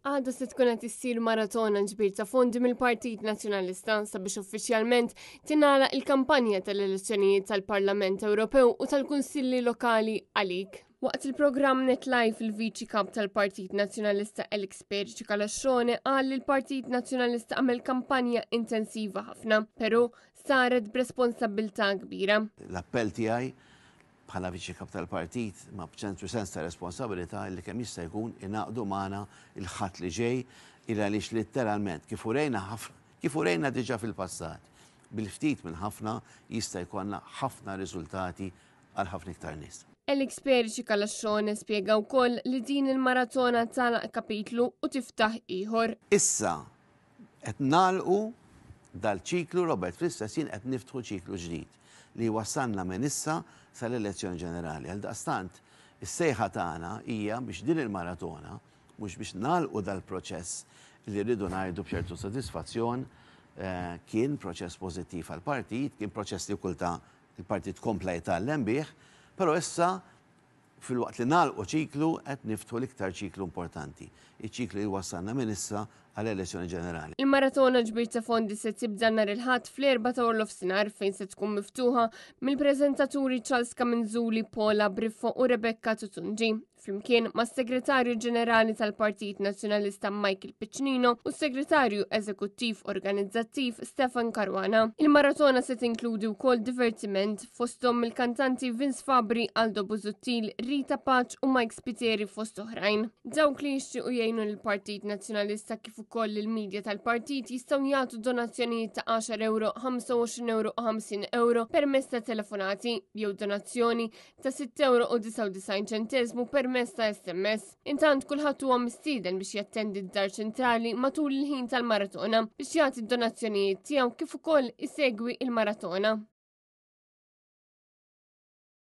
Għada se tkun qed issir maratona ġbir ta' fondi mill-Partit Nazzjonalista sabiex uffiċjalment tingħalaq il-kampanja tal-elezzjonijiet tal-Parlament Ewropew u tal-Kunsilli Lokali għalik. Waqt il-programm Net Live il-Viċi Kap tal-Partit Nazzjonalista Alex Perici Calascione qal li l-Partit Nazzjonalista għamel kampanja intensiva ħafna, però saret b'responsabbiltà kbira. L-appell tiegħi bħala Viċi Kap tal-Partit ma b'ċentru sens ta' responsabilità li kemm jista' jkun ingħaqdu magħna il-Ħadd li ġej il għaliex litteralment kif urejna ħafna kif urejna diġà fil-passat bil-ftit minn ħafna jista' jkollna ħafna riżultati għal ħafna iktar nies. Alex Perici Calascione spjega wkoll li din il-maratona tagħlaq kapitlu u tiftaħ ieħor. Issa Qed nagħlqu dal-ċiklu, Robert, fl-istess ħin qed niftħu ċiklu ġdid li jwassalna minn issa sal-elezzjoni ġenerali. Għaldaqstant, is-sejħa tagħna hija biex din il-maratona, mhux biex nagħlqu dal-proċess li rridu ngħidu b'ċertu sodisfazzjon kien proċess pożittiv għall-partit, kien proċess li kulta il-partit kompla jitgħallem bih, però issa Filwaqt li nagħlqu ċiklu, qed niftħu l-iktar ċiklu importanti, iċ-ċiklu li jwassalna minn issa għal elezzjoni ġenerali. Il-maratona ġbir ta' fondi se tibda nhar il-Ħadd fl-4 ta' nofsinhar fejn se tkun miftuħa mill-preżentaturi Charles Camenzuli, Paula Briffo u Rebecca Tutungi, flimkien mas-Segretarju Ġenerali tal-Partit Nazzjonalista Michael Piccinino u s-Segretarju Eżekuttiv Organizzattiv Stefan Caruana. Il-maratona se tinkludi wkoll divertiment fosthom il-kantanti Vince Fabri, Aldo Busuttil, Rita Pace u Mike Spiteri fost oħrajn. Dawk li jixtiequ jgħinu lill-Partit Nazzjonalista kif ukoll il-medja tal-partit jistgħu jagħtu donazzjonijiet ta' 10 euro, 25 euro u 50 euro permezz ta' telefonati jew donazzjoni ta' 6 euro u 99 ċenteżmu permezz ta' SMS. Intant kulħadd huwa mistieden biex jattendi d-Dar Ċentrali matul il-ħin tal-maratona biex jagħti d-donazzjonijiet tiegħu kif ukoll isegwi il-maratona.